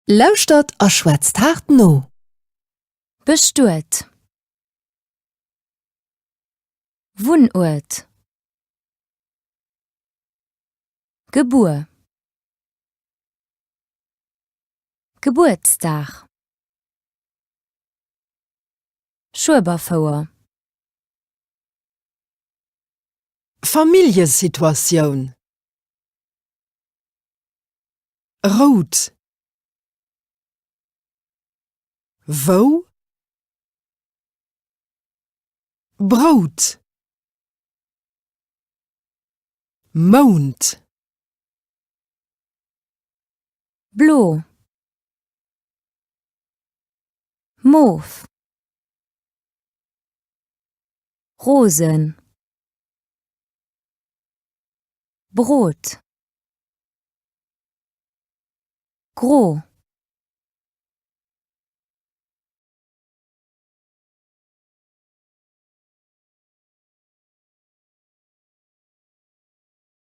Lauschtert a schwätzt haart no! Bestuet. Wunnuert. Gebuer. Gebuertsdag. Schueberfouer. Familljesituatioun. Rout. Wou. Brout. Mount. Blo. Mof. Rosen. Brot. Gro.